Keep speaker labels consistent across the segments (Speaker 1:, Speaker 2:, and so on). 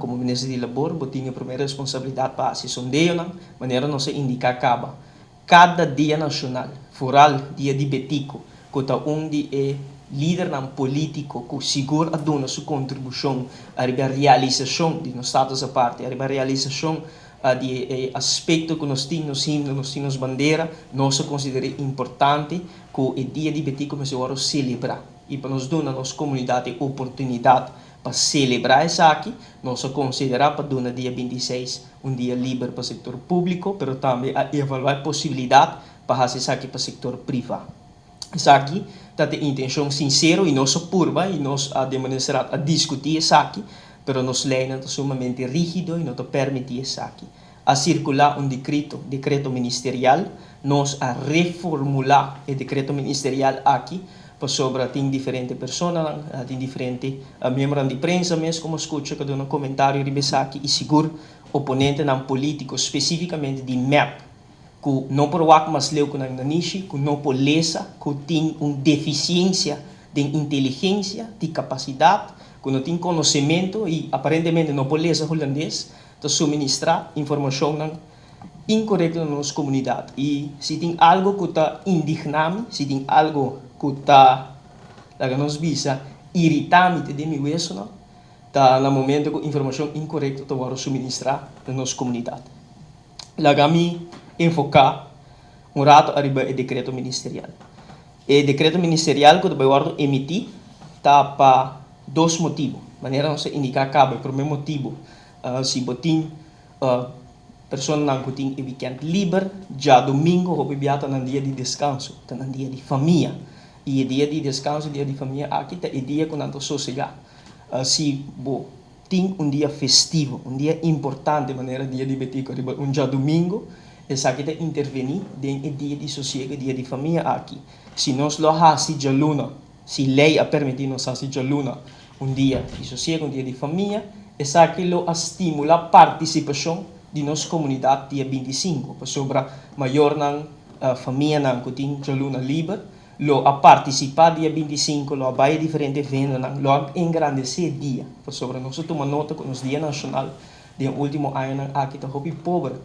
Speaker 1: Komo Minister di Labor bo tin e promé responsabilidat pa hasi sondeonan, manera nos a indiká kaba. Kada dia nashonal, foral Dia di Betico, ku ta un di e lidernan polítiko ku sigur a duna su kontribushon ariba realisashon di nos Status Aparte, ariba realisashon di e aspekto ku nos tin nos himno, nos tin nos bandera, nos a konsider'é importante ku e Dia di Betico mester wòrdu selebrá i pa nos duna nos komunidat e oportunidat pa selebrá esaki, nos a konsiderá pa duna dia 26 un dia liber pa sektor públiko, pero tambe a evaluá e posibilidat pa hasi esaki pa sektor privá. Esaki ta te intenshon sinsero i nos a purba i nos a demonestrá a diskutí esaki, pero nos leinan ta sumamente rígido i no ta permití esaki. A sirkulá un dikrito, dekreto ministerial, nos a reformulá e dekreto ministerial aki pasobra tin diferente personanan, tin diferente miembronan di prensa mes ku a skucha ku a duna komentario riba esaki i sigur oponentenan polítiko, spesífikamente di mep, ku no por wak mas leu ku nan nanishi, ku no por lesa, ku tin un defisiensia den inteligensia, di kapasidat, ku no tin konosementu i aparentemente no por lesa hulandes, ta suministrá informashonnan inkorekto na nos komunidat. I si tin algu ku ta indigná mi, si tin algu ku ta, laga nos bisa, iritá mi te den mi wesonan, ta na momento ku informashon inkorekto ta wòrdu suministrá na nos komunidat. Laga mi enfoká un rato ariba e dekreto ministerial. E dekreto ministerial ku ta bai wòrdu emití ta pa dos motibu. Manera nos a indiká kaba, e promé motibu, si bo tin personanan ku tin e wikènt liber, djadumingu hopi bia ta nan dia di deskanso, ta nan dia di famia. I e dia di deskanso, dia di famia aki ta e dia ku nan ta sosegá. Si bo Tin un dia festivo, un dia importante manera dia di Betico riba un djadumingo, esaki ta intervení den e dia di sosiego, e dia di famia aki. Si nos lo hasi djaluna, si lei a permití nos hasi djaluna un dia di sosiego, un dia di famia, esaki lo a stimulá partisipashon di nos komunidat dia 25, pasobra mayornan, famianan ku tin djaluna liber, Lo a partisipá dia 25, lo a bai e diferente eventonan, lo a engrandesé e dia, pasobra nos a tuma nota ku nos Dia Nashonal den último añanan aki ta hopi pober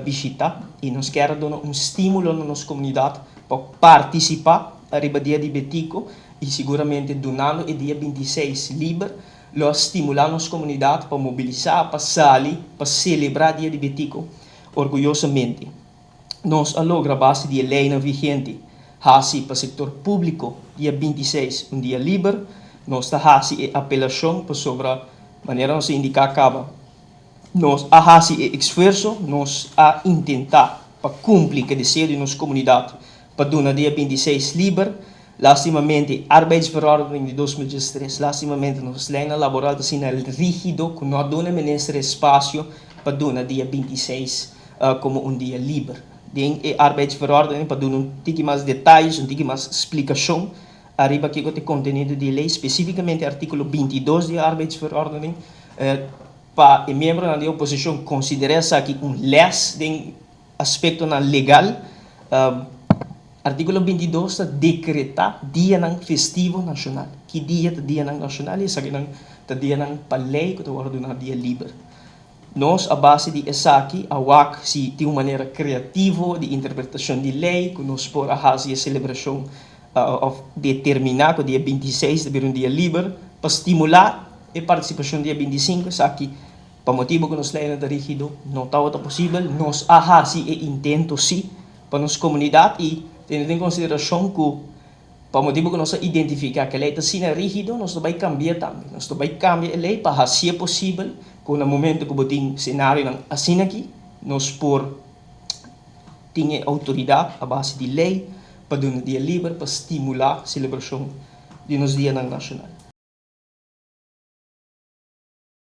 Speaker 1: bishitá i nos kier a duna un stímulo na nos komunidat pa partisipá riba Dia di Betico i siguramente dunando e dia 26 liber lo a stimulá nos komunidat pa mobilisá, pa sali, pa selebrá Dia di Betico orguyosamente. Nos a logra base di e leinan vigente hasi pa sektor públiko dia 26 un dia liber. Nos ta hasi e apelashon pasobra manera nos a indiká kaba nos a hasi e esfuerso, nos a intentá pa kumpli ku e deseo di nos komunidat pa duna dia 26 liber. Lastimamente, Arbeidsverordening di 2013, lastimamente nos leinan laboral ta asina rígido ku no a duna e minister espasio pa duna dia 26 komo un dia liber. Den e Arbeidsverordening pa duna un tiki mas detayes, un tiki mas splikashon ariba kiko ta e kontenido di e lei, spesifikamente artíkulo 22 di e Arbeidsverordening, pa e miembronan di oposishon konsiderá esaki un lès den aspektonan legal. Artíkulo 22 ta dekretá dianan festivo nashonal. Ki dia ta dianan nashonal i esakinan ta dianan pa lei ku ta wòrdu duná dia liber. Nos a base di esaki a wak si tin un manera kreativo di interpretashon di lei ku nos por a hasi e selebrashon òf determiná ku dia 26 ta bira un dia liber pa stimulá e partisipashon dia 25. Esaki pa motibu ku nos leinan ta rígido no tabata posibel. Nos a hasi e intento sí pa nos komunidat i teniendo en konsiderashon ku Pa motibu ku nos a identifiká ku e lei ta asina rígido, nos ta bai kambi'é tambe. Nos ta bai kambia e lei pa hasié posibel ku na momento ku bo tin senarionan asina aki, nos por tin e outoridat a base di lei pa duna dia liber pa stimulá selebrashon di nos dianan nashonal.